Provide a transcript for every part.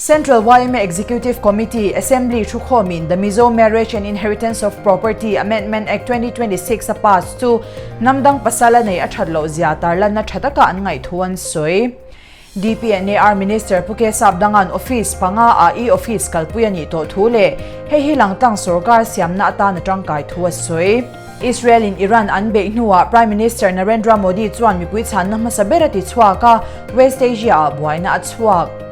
Central yma Executive Committee, Assembly thukhawmin The Mizo Marriage and Inheritance of Property Amendment Act 2026 a pass chu hnam dang pasal a nei a that loh zia tarlanna tha taka an ngaih thu an sawi. DPNAR Minister Pu Kesap Dangan office panga ah e-office kalpui a nih tawh thu leh hei hi langtlang sorkar siamna atan a tangkai thu a sawi. Israel in Iran an beih hnuah Prime Minister Narendra Modi chuan mipui chhanna hmasa ber a ti chhuak a, West Asia ah buaina a chhuak.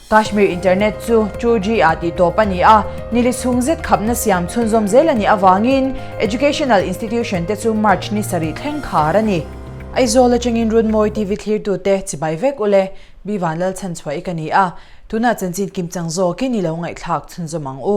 Kashmir internet chu 2G ah tih tawp a ni a, nili chhung zet khapna siam chhunzawm zel a nih avangin educational institution te chu March ni sarih thleng khar a ni. Aizawl atangin Runmawi TV thlirtute chibai vek ule, Bi Vanlalchhanchhuah i ka ni a, tunah chanchin kimchang zawkin i lo ngaihthlak chhunzawm ang u.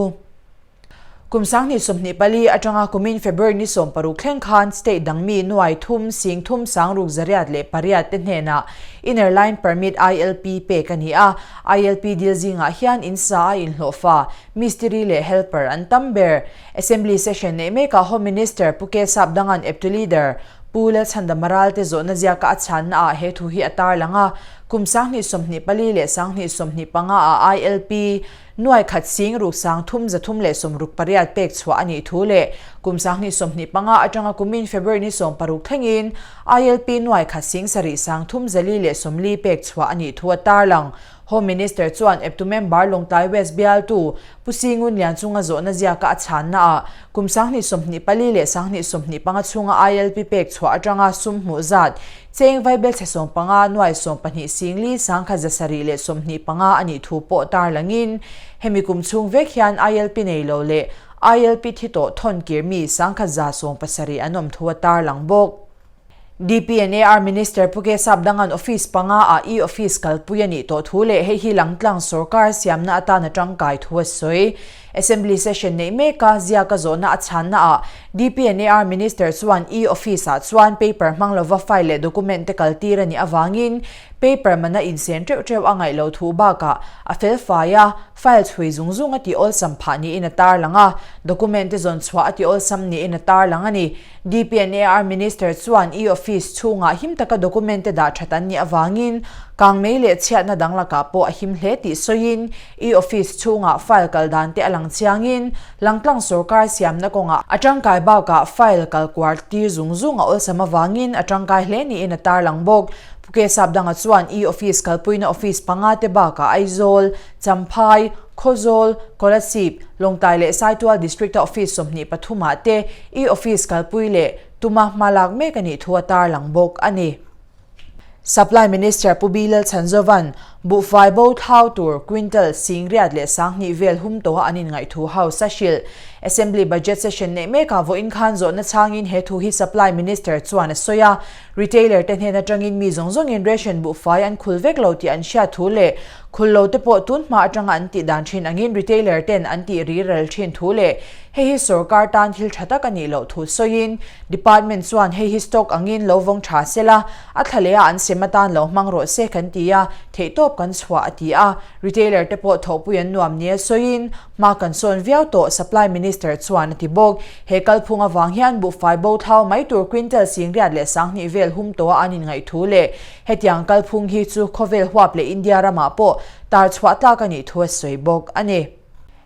Kum 2024 atanga kumin February ni 16 thleng khan state dang mi nuai thum sing thum sang ruk zariat leh pariat te hnenah Inner Line Permit, ILP, pek a ni a. ILP dil zingah hian in sa a inhlawhfa, mistiri leh helper an tam ber. Assembly session neih mekah Home Minister Pu K Sapdanga'n eptu leader Pu Lalchhandama Ralte zawhna ziaka a chhanna ah he thu hi a tarlang a. Kum 2024 leh 2025 ah ILP, Nuai khat sing ruk sang thum 300 leh 68 pek chhuah a nih thu leh kum 2025 atanga kumin February ni 16 thlengin ILP nuai khat sing sarih sang thum 400 leh 40 pek chhuah a nih thu a tarlang. Home Minister chuan eptu member Lawngtlai West bialtu Pu Singun Lianchunga zawhna ziaka a chhanna ah kum 2024 leh 2025 chhunga ILP pek chhuah atanga sum hmuh zat Cheng vaibelchhe 15 nuai 14 sing li sangkhat 700 leh 25 a nih thu pawh tarlangin hemi kum chhung vek hian ILP nei lo leh ILP thi tawh thawn kir mi 1170 an awm thu a tarlang bawk. DPNAR Minister Pu K Sapdanga'n office panga ah e-office kalpui a nih tawh thu leh hei hi langtlang sorkar siamna atan a tangkai thu a sawi. Assembly session neih meka ziaka zawhna a chhanna ah DPNAR Minister chuan e-office ah chuan paper hmang lova file leh document te kal tir a nih avangin paper mana insen teuh teuh a ngaih loh thu bakah a fel fai a, file chhui zung zung a tih awlsam phah niin a tarlang a, document te zawn chhuah a tih awlsam niin a tarlang a ni. DPNAR Minister chuan e-office chhungah him taka document te dah that an nih avangin kangmei leh chhiatna dang lakah pawh a him hle tih sawiin e-office chhungah file kal dan te a lang chiangin langtlang sorkar siamna kawngah a tangkai bakah file kal kuar tir zung zung a awlsam avangin a tangkai hle niin a tarlang bawk. Pu K Sapdanga chuan e-office kalpuina office panga te bakah Aizawl, Champhai, Khawzawl, Kolasib, Lawngtlai leh Saitual District-a office 23 ah te e-office kalpui leh tuma hma lak mek a nih thu a tarlang bawk a ni. Supply Minister Pu B Lalchhanzova'n buhfai bo thlau tur quintal singriat leh sanghnih vel hum tawha an inngaih thu House a hrilh. Assembly Budget Session neih mekah vawiin khan zawhna chhangin he thu hi Supply Minister chuan a sawi a. Retailer te hnen atangin mi zawng zawngin ration buhfai an khul vek lo tih an hriat thu leh Khul lo te pawh tun hma atanga an tih dan thin angin retailer ten an tih ri rel thin thu leh hei hi sorkar tan thil tha tak a nih loh thu sawiin department chuan hei hi stock angin lo vawng tha sela a thla leh a an sem atan lo hmang rawh se kan ti a, theihtawp kan chhuah a ti a. Retailer te pawh thawhpui an nuam nia sawiin hma kan sawn viau tawh Supply Minister chuan a ti bawk. He kalphung avang hian buhfai bo thlau mai tur quintal singriat leh sanghnih vel hum tawha an inngaih thu leh Hetiang kalphung hi chu khawvel huap leh India ramah pawh tar chhuah tlak a nih thu a sawi bawk a ni.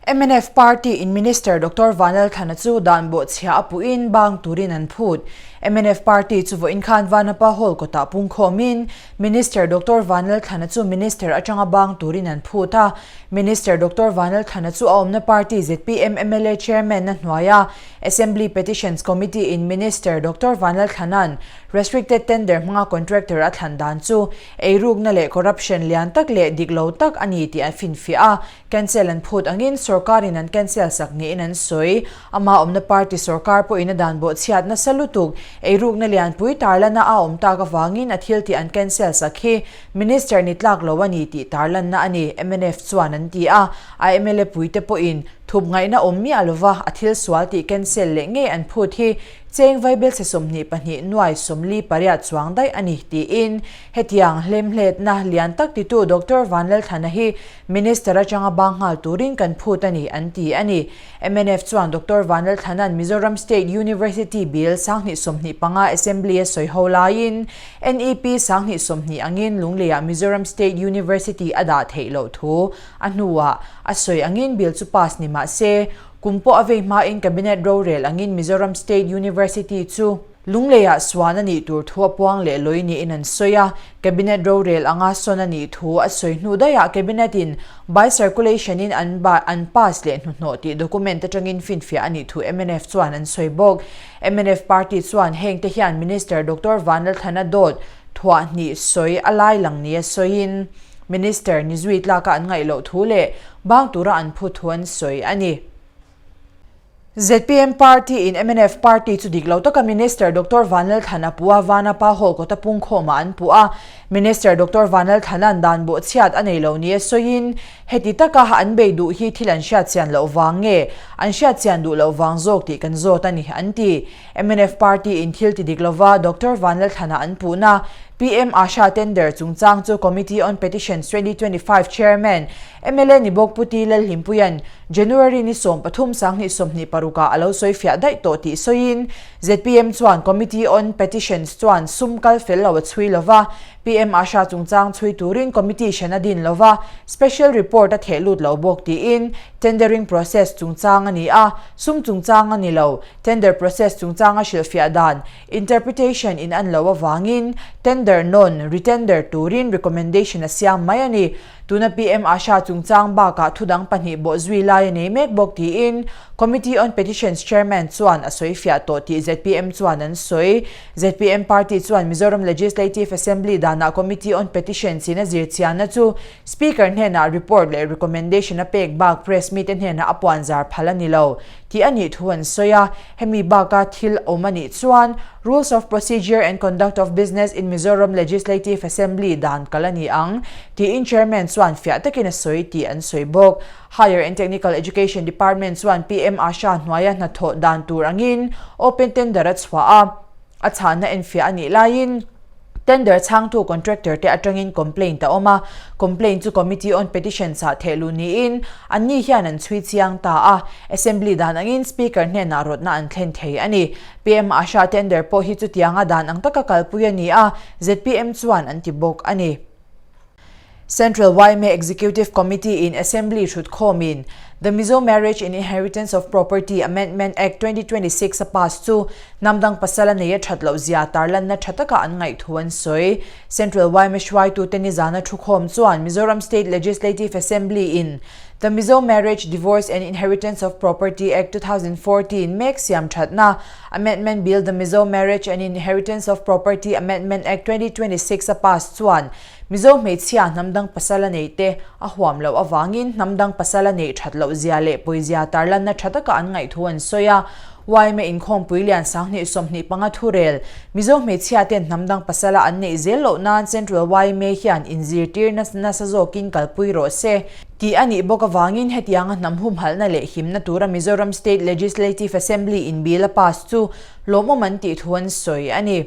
Mnf party in Minister Doctor Vanlalthlana chu dan bawhchhia a puhin bang turin an phut. Mnf party chu vawiin khan Vanapa Hall kawtah pungkhawmin Minister Doctor Vanlalthlana chu Minister atanga bang turin an phut a. Minister Doctor Vanlalthlana chu a awmna party zpm mla Chairman na hnuaia Assembly Petitions Committee in Minister Doctor Vanlalthlana'n Restricted tender hmanga contractor a thlan dan chu eirukna leh corruption lian tak leh dik lo tak a ni tih an finfiah a, cancel an phut angin sorkarin an cancel sak niin an sawi. Ama awmna party sorkar pawhin a dan bawhchhiat nasa lutuk eirukna lianpui tarlana a awm tak avangin a thil tih an cancel sak hi Minister ni tlak lo a ni tih tarlanna a ni, mnf chuan an ti a, a mla puite pawhin. Thup ngaihna awm miah lova a thil sual tih cancel leh ngei an phut hi cheng vaibelchhe 22 nuai 48 chuang daih a ni tiin hetiang hlemhletna lian tak titu Doctor Vanlalthlana hi Minister atanga bang nghal turin kan phut a ni an ti a ni. Mnf chuan Doctor Vanlalthlana'n Mizoram State University Bill 2025 Assembly a sawi ho laiin NEP 2020 angin Lungleiah Mizoram State University a dah theih loh thu A hnuah, a sawi angin bill chu pass ni mah se, kum pawh a vei hmain Cabinet rorel angin Mizoram State University chu Lungleiah suan a nih tur thu a puang leh lawi niin an sawi a, Cabinet rorel anga sawn a nih thu a sawi hnu daihah Cabinet in by circulation in an an pass leh hnuhnawh tih document atangin finfiah a nih thu mnf chuan an sawi bawk. Mnf party chuan hengte hian Minister Doctor Vanlalthlana dawt thuah hnih sawi a lai lang nia sawiin, Minister ni zui tlaka an ngaih loh thu leh bang tura an phu thu an sawi a ni. Zpm party in mnf party chu dik lo taka Minister Doctor Vanlalthlan a puh a, Vanapa Hall kawta pungkhawmah an puh a. Minister Doctor Vanlalthlana'n dan bawhchhiat a nei lo nia sawiin, heti taka an bei duh hi thil an hriatchian loh vang nge an hriatchian duh loh vang zawk tih kan zawt a ni, an ti. Mnf party in thil ti dik lova Doctor Vanlalthlana an puhna PM Asha tender chungchang chu Committee on Petitions 2025 Chairman mla ni bawk Pu T Lalhlimpuia'n January ni 13 2026 ah a lo sawi fiah daih tawh tih sawiin zpm chuan Committee on Petitions chuan sum kal fel lo a chhui lova PM Asha chungchang chhui turin committee hran a din lova special report a theh lut lo bawk tiin tendering process chungchang a ni a, sum chungchang a ni lo. Tender process chungchanga hrilhfiah dan, interpretation, in an loh avangin tender nawn, retender, turin recommendation a siam mai a ni. Tuna PM Asha chungchang bakah thudang pahnih bawh zui lai a nei mek bawk tiin Committee on Petitions Chairman chuan a sawi fiah tawh tih zpm chuan an sawi. Zpm party chuan Mizoram Legislative Assembly danah Committee on Petitions in a zirchianna chu Speaker hnenah report leh recommendation a pek bak press mite hnenah a puanzar phal a ni lo. Tih a nih thu an sawi a, hemi baka thil awm a nih chuan Rules of Procedure and Conduct of Business in Mizoram Legislative Assembly dan kal a ni ang, tiin Chairman chuan fiah takin a sawi tih an sawi bawk. Higher and Technical Education Department chuan PM Asha hnuaia hnathawh dan tur angin open tender a chhuah a, a chhahna enfiah a nih laiin, Tender chhangtu contractor te atangin complaint a awm a, complaint chu Committee on Petitions ah thehluh niin anni hian an chhui chiang ta a, Assembly dan angin Speaker hnenah rawtna an thlen thei a ni. PM Asha tender pawh hi chutianga dan ang taka kalpui a ni a, zpm chuan an ti bawk a ni. Central yma Executive Committee in Assembly thutkhawmin The Mizo Marriage and Inheritance of Property Amendment Act 2026 a pass chu hnam dang pasal a nei a that loh zia tarlanna tha taka an ngaih thu an sawi. Central yma hruaitute nizana thukhawm chuan Mizoram State Legislative Assembly in The Mizo Marriage, Divorce and Inheritance of Property Act 2014 mek siam thatna Amendment Bill The Mizo Marriage and Inheritance of Property Amendment Act 2026 a pass chuan Mizo hmeichhia hnam dang pasal a neih te a huam loh avangin hnam dang pasal a neih that loh zia leh pawizia tarlanna tha taka an ngaih thu an sawi a. Yma inkhawmpui lian 2025 thurel Mizo hmeichhia ten hnam dang pasala an neih zel loh nan Central yma hian inzirtir nasa zawkin kalpui rawh se tih a nih bawk avangin hetianga hnam humhalhna leh himna tura Mizoram State Legislative Assembly in bill a pass chu lawmawm an tih thu an sawi a ni.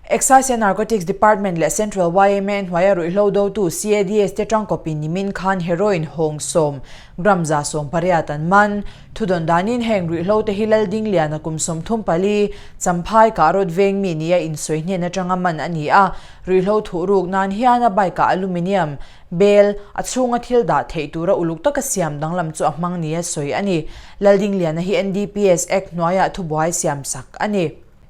Excise and Narcotics Department leh Central yma hnuaia ruihhlo dotu CADS te tangkawpin nimin khan heroin hawng sawm gram 180 an man. Thudawn danin heng ruihhlo te hi Laldingliana kum 34, Champhai Kahrawt veng mi nia insawi hnen atanga man a ni a. Ruihhlo thuh ruk nan hian a bike ah aluminium, bel, a chhunga thil dah theih tura uluk taka siam danglam chu a hmang nia sawi a ni. Laldingliana hi NDPS Act hnuaiah thubuai siamsak a ni.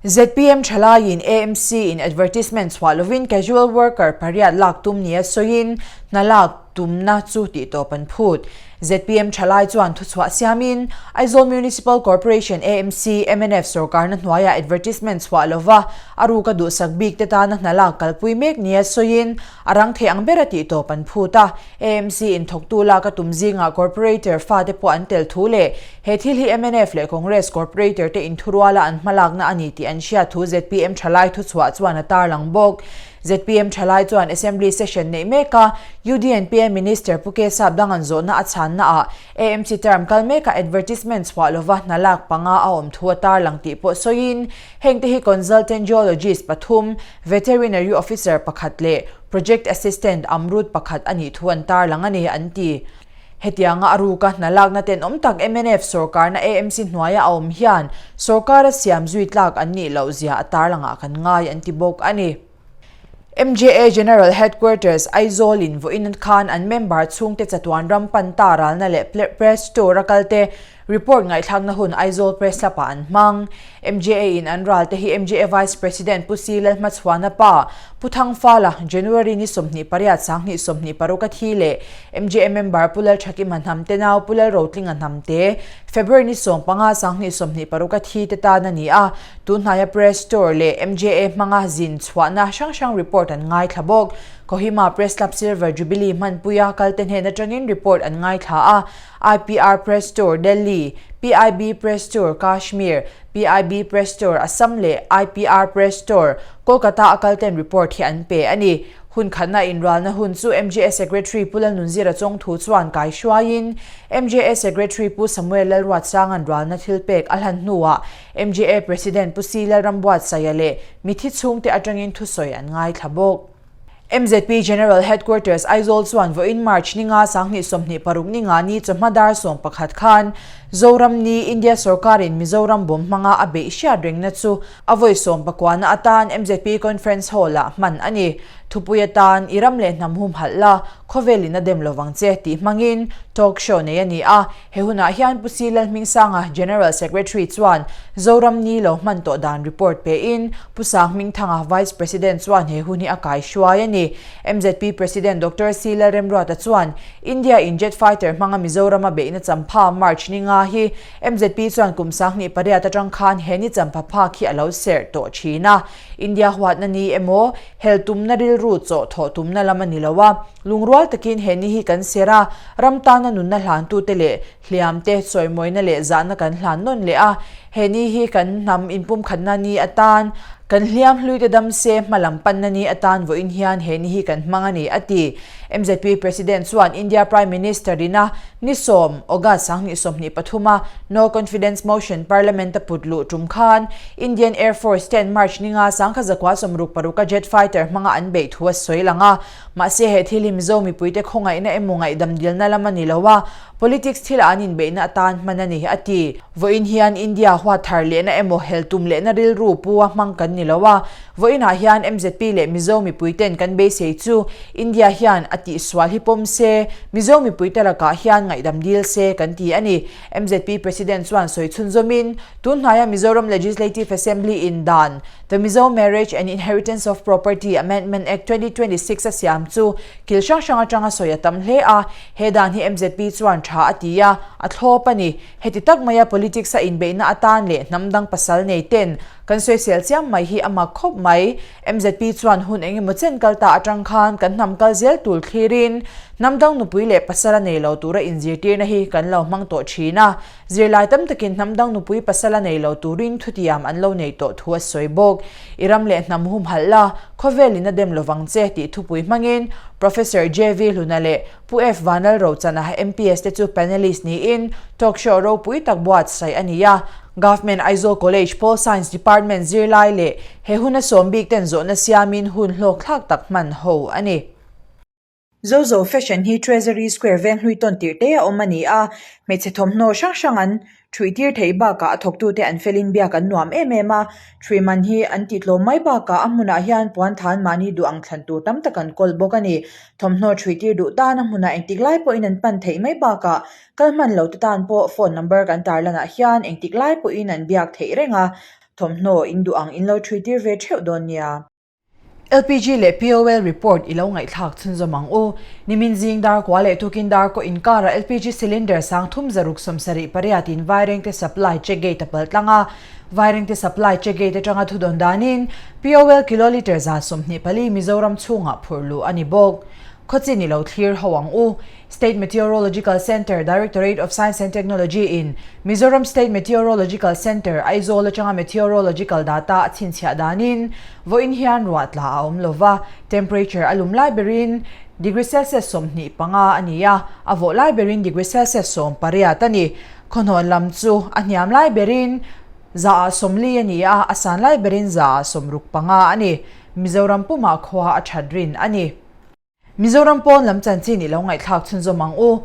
Zpm thalaiin AMC in advertisement chhuah lovin casual worker pariat lak tum nia sawiin hna lak tumna chu tihtawp an phut. Zpm thalai chuan thuchhuah siamin Aizawl Municipal Corporation, AMC, mnf sorkarna hnuaiah advertisement chhuah lova a ruka duhsak bik te tana hna lak kalpui mek nia sawiin a rang thei ang bera tihtawp an phut a. AMC in thawktu lak a tum zingah corporator fate pawh an tel thu leh He thil hi mnf leh Congress corporator te inthuruala an hmalakna a ni tih an hriat thu zpm thalai thuchhuah chuan a tarlang bawk. Zpm thalai chuan Assembly session neih meka UDNPA Minister Pu K Sapdanga'n zawhna a chhannaah AMC term kal mekah advertisement chhuah lova hna lak panga a awm thu a tarlang tih pawh sawiin hengte hi Consultant Geologist pathum, Veterinary Officer pakhat leh Project Assistant Amrut pakhat a nih thu an tarlang a ni, an ti. Hetianga a ruka hna lakna tenawm tak mnf sawrkarna AMC hnuaia a awm hian sawrkara siam zui tlak an nih loh zia a tarlangah kan ngai an ti bawk a ni. MJA General Headquarters, Aizawl in vawiin khan an member chhungte chatuan ram pan ta ralna leh Press Tour a kalte Report ngaihthlakna hun Aizawl Press Club ah an hmang. MJA in an ral te hi MJA Vice President Pu Si Lalhmachhuana pa, Pu Thangfala, January ni 28 2026 a thi leh MJA member Pu Lalthakima Hnamte nau Pu Lalrotlinga Hnamte, February ni 15 2026 a thi te tan a ni a. Tunhnaia Press Tour leh MJA hmanga zin chhuahna hrang hrang report an ngaithla bawk. Kohima Press Club Silver Jubilee hmanpuia kalte hnen atangin report an ngaithla a. IPR Press Tour, Delhi, PIB Press Tour, Kashmir, PIB Press Tour, Assam leh IPR Press Tour, Kolkata a kalten report hi an pe a ni. Hun khatna inralna hun chu MJA Secretary Pu Lalnunzira Chawngthu chuan kai hruaiin MJA Secretary Pu Samuel Lalruatsanga'n ralna thilpek a hlan hnuah MJA President Pu C Lalrambuatsaia leh mithi chhungte atangin thusawi an ngaithla bawk. MZP General Headquarters Aizawl chuan vawiin March ni nga 2026 ni nga ni chawhma dar 11 khan Zoram ni India sorkarin Mizoram bawm hmanga a beih hriat rengna chu a vawi sawmpakuana atan MZP Conference Hall-ah hman a ni. Thupui atan i ram leh hnam humhalh la, khawvelin a dem lovang che tih hmangin talk show nei a ni a. He hunah hian Pu Si Lalhmingsanga, General Secretary chuan Zoram ni lo hman tawh dan report pein Pu Sanghmingthanga, Vice President chuan he hun hi a kai hruai a ni. MZP President Doctor Si Lalremruata chuan India in jet fighter hmanga Mizorama beihna champha March ni nga hi MZP chuan kum 28 atang khan he ni champha phak hi a lo serh tawh thin a. India huatna ni emaw, hel tumna rilru chawh thawh tumna lam a ni lo a. Lungrual takin he ni hi kan ser a, ram tana nunna hlantute leh hliamte chawimawina leh zahna kan hlan nawn leh a. He ni hi kan hnam inpumkhatna ni atan, kan hliam hluite dam se hma lam panna ni atan vawiin hian he ni hi kan hmang a ni, a ti. MZP President chuan India Prime Minister ina ni sawm, August 2023 a No Confidence Motion Parliament a put luh tum khan Indian Air Force ten March ni nga 1966 a jet fighter hmanga an beih thu a sawi lang a. Mahse he thil hi Mizo mipuite khawngaihna emaw ngaihdam dilna lam a ni lo a, politics thila an inbeihna atan hman a ni, a ti. Vawiin hian India huat thar lehna emaw hel tum lehna rilru pu a hmang kan ni lo a, vawiinah hian MZP leh Mizo mipuiten kan beisei chu India hian a tihsual hi pawm se, Mizo mipuite lakah hian ngaihdam dil se kan ti a ni. MZP President chuan sawi chhunzawmin, tun hnaia Mizoram Legislative Assembly in dan, The Mizo Marriage and Inheritance of Property Amendment Act 2026 a siam chu kil hrang hrang atanga sawi a tam hle a, he dan hi MZP chuan tha a ti a, a thlawp a ni. Heti tak maia politics a inbeihna atan leh hnam dang pasal nei ten kan sawisel chiam mai hi a mak khawp mai. MZP chuan hun engemaw chen kal ta atang khan kan hnam kal zel tul thlirin hnam dang nupui leh pasal a nei lo tura inzirtirna hi kan lo hmang tawh thin a. Zirlai tam takin hnam dang nupui pasal a nei lo turin thutiam an lo nei tawh thu a sawi bawk. I ram leh hnam humhalh la, khawvelin a dem lovang che tih thupui hmangin Professor JV Hluna leh Pu F Vanlal Rochana MPS te chu panelist niin talk show ropui tak buatsaih a ni a. Government Aizawl College Pol Science Department zirlai leh he huna sawm bik ten zawhna siamin hun hlawkthlak tak hman ho a ni. Zozo Fashion hi Treasury Square veng hlui tawn tirh te a awm a ni a, hmeichhe thawmhnaw hrang hrang an ṭhuih tir theih bakah a thawktute an felin biak an nuam em em a, ṭhuih man hi an tih tlawm mai bakah a hmunah hian puan than mahni duh ang thlan tur tam tak an kawl bawk a ni. Thawmhnaw ṭhuih tir duh tan a hmunah engtik lai pawhin an pan theih mai bakah kal hman lo te tan pawh phone number kan tarlanah hian engtik lai pawhin an biak theih reng a, thawmhnaw in duh ang in lo ṭhuih tir ve ṭheuh dawn nia. LPG leh POL report i lo ngaihthlak chhunzawm ang u. Nimin zing dar kua leh tukin dar kaw inkarah LPG cylinder 3778 in Vairengte supply check gate a pal tlang a. Vairengte supply check gate atanga thudawn danin POL kilolitre 124 Mizoram chhungah phurh luh a ni bawk. Khawchin i lo thlir ho ang u. State Meteorological Centre, Directorate of Science and Technology in Mizoram State Meteorological Centre, Aizawl atanga meteorological data a chhinchhiah danin vawiin hian ruah tla a awm lova, temperature a lum lai berin degree Celsius 25 a ni a, a vawh lai berin degree Celsius 18 a ni. Khawhnawn lam chu a hniam lai berin 40 a ni a, a san lai berin 65 a ni. Mizoram pumah khua a that rin a ni. Mizoram pawn lam chanchin i lo ngaihthlak chhunzawm ang u.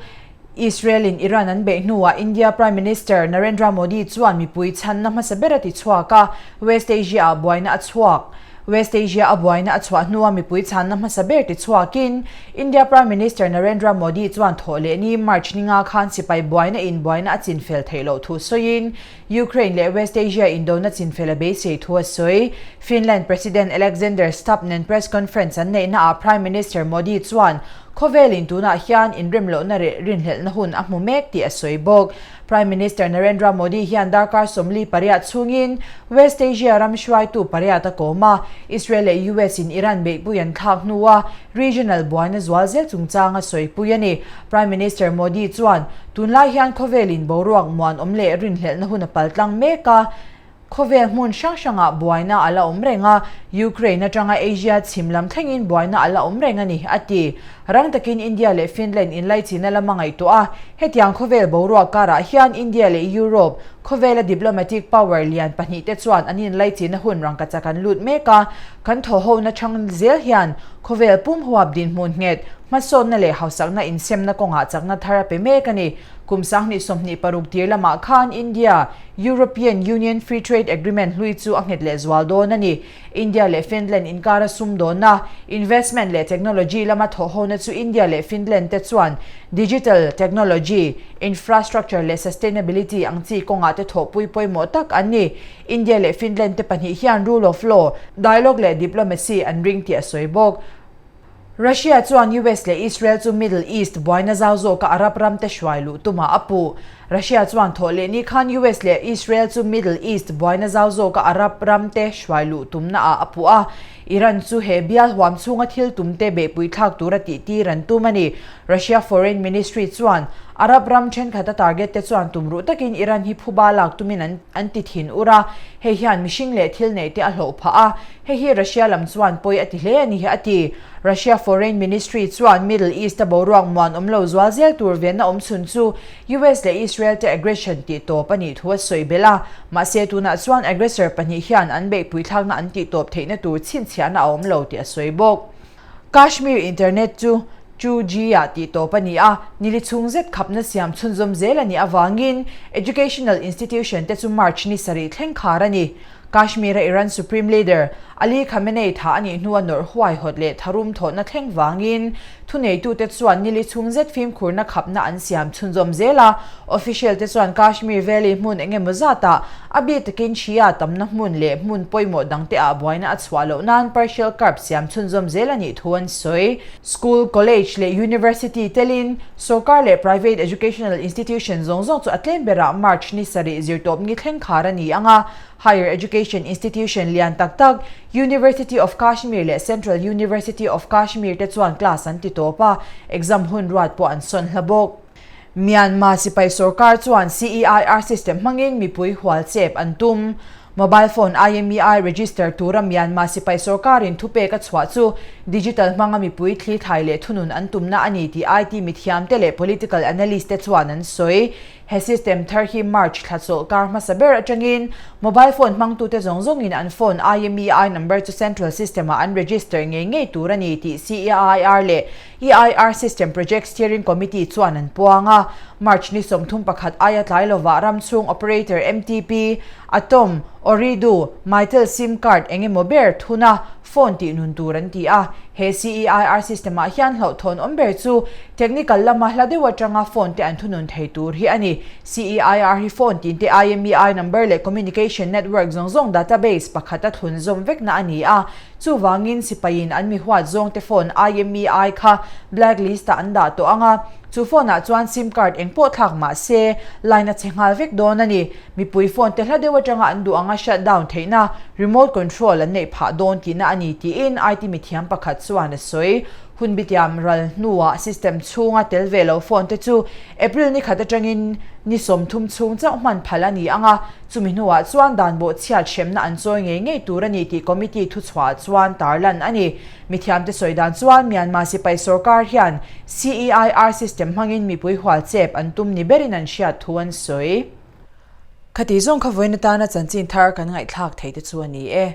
Israel in Iran an beih hnuah India Prime Minister Narendra Modi chuan mipui chhanna hmasa ber a ti chhuak a, West Asia ah buaina a chhuak. West Asia a buaina a chhuah hnua mipui chhanna hmasa ber ti chhuakin India Prime Minister Narendra Modi chuan thawhlehni March ninga khan sipai buaina in buaina a chinfel theih loh thu sawiin Ukraine leh West Asia indona chinfel a beisei thu a sawi. Finland President Alexander Stubb nen press conference an neihnaah Prime Minister Modi chuan khawvelin tunah hian inremlohna leh rinhlelhna hun a hmu mek tih a sawi bawk. Prime Minister Narendra Modi hian darkar 48 chhungin West Asia ram hruaitu pariat a kawm a, Israel leh US in Iran beihpui an thlak hnua regional buaina zual zel chungchang a sawipui a ni. Prime Minister Modi chuan, Tunlai hian khawvelin boruak muanawm leh rinhlelhna hun a paltlang mek a, khawvel hmun hrang hrangah buaina a la awm reng a, Ukraine atanga Asia chhim lam thlengin buaina a la awm reng a ni, a ti. Rang takin India leh Finland inlaichina lama ngaihtuah a, hetiang khawvel boruak karah hian India leh Europe khawvela diplomatic power lian pahnihte chuan an inlaichina hun rangkachak an lut mek a, kan thawhhona chhang zel hian khawvel pum huap dinhmun nghet Hmasawnna leh hausakna insemna kawngah chakna thar a pe mek a ni. Kum 2026 tir lamah khan India, European Union Free Trade Agreement hlui chu a nghet leh zual dawn a ni. India leh Finland inkara sumdawnna, investment leh technology lama thawhhona chu India leh Finland te chuan digital technology, infrastructure leh sustainability ang chi kawngah te thawhpui pawimawh tak an ni. India leh Finland te pahnih hian rule of law, dialogue leh diplomacy an ring tih a sawi bawk. Russia chuan US leh Israel chu Middle East buaina zau zawka Arab ramte hruai luh tumah a puh. Russia chuan thawh leh ni khan US leh Israel chu Middle East buaina zau zawka Arab ramte hruai luh tumnaah a puh a. Iran chu he bial huam chhunga thil tumte beihpui thlak tura tihtir an tum a ni. Russia Foreign Ministry chuan Arab ram thenkhat a target te chuan tumruh takin Iran hi phuba lak tumin an an ti thin ur a, hei hian mihring leh thil neih te a hlawh phah a. Hei hi Russia lam chuan pawi a ti hle a ni, a ti. Russia Foreign Ministry chuan Middle East-a boruak muan awm lo zual zel tur venna awm chhun chu US leh Israel te aggression tih tawp a nih thu a sawi belh a. Mahse tunah chuan aggressor pahnih hian an beihpui thlakna an tih tawp theihna tur chhinchhiahna a awm lo tih a sawi bawk. Kashmir internet chu 2G ah tih tawp a ni a, nili chhung zet khapna siam chhunzawm zel a nih avangin educational institution te chu March ni sarih thleng khar a ni. Kashmir-a Iran Supreme Leader Ali Khamenei thah a nih hnua nawrh huaihawt leh tharum thawhna thleng vangin thuneitute chuan nili chhung zet fimkhurna khapna an siam chhunzawm zel a. Official te chuan Kashmir Valley hmun eng emaw zatah a bik takin Shia tamna hmun leh hmun pawimawh dangte ah buaina a chhuah loh nan partial curb siam chhunzawm zel a nih thu an sawi. School, college leh university telin sorkar leh private educational institution zawng zawng chu a tlem berah March ni sarih zirtawpni thleng khar a ni ang a. Higher education institution lian tak tak University of Kashmir leh Central University of Kashmir te chuan class an ti tawp a, exam hun ruat pawh an sawn hla bawk. Myanmar sipai sorkar chuan CEIR system hmangin mipui hual chep an tum. Mobile phone IMEI register tura Myanmar sipai sorkarin thupek a chhuah chu digital hmanga mipui thli thlai leh thunun an tumna a ni tih IT mithiamte leh political analyst te chuan an sawi. He system thar hi March thla chawlhkar hmasa ber atangin mobile phone hmangtute zawng zawngin an phone IMEI number chu central system-ah an register ngei ngei tur a ni tih CEIR leh EIR System Project Steering Committee chuan an puang a. March ni 31 aia tlai lovah ram chhung operator MTP, Atom, Ooredoo, Mytel sim card eng emaw ber thuna phone tih nun tur an ti a. He CEIR system ah hian hlauhthawn awm ber chu technical lama hla deuh atanga phone te an thunun thei tur hi a ni. CEIR hi phone tin te IMEI number leh communication network zawng zawng database pakhat a thlun zawm vekna a ni a. Chuvangin sipaiin an mi huat zawngte phone IMEI kha black list ah an dah tawh ang a, chu phone ah chuan sim card eng pawh thlak mah se line a chhe nghal vek dawn a ni. Mipui phone te hla deuh atanga an duh anga shut down theihna remote control an neih phah dawn tihna a ni tiin IT mithiam pakhat chuan a sawi. Hun bitiam ral hnuah system chhunga tel ve lo phone te chu April ni khat atangin ni 30 chhung chauh hman phal a ni ang a, chumi hnuah chuan dan bawhchhiat hremna an chawi ngei ngei tur a ni tih committee thuchhuah chuan tarlan a ni. Mithiamte sawi dan chuan Myanmar sipai sorkar hian CEIR system hmangin mipui hual chep an tum ni berin an hriat thu an sawi. Khati zawng kha vawiin atana chanchin thar kan ngaihthlak thei te chu a ni e.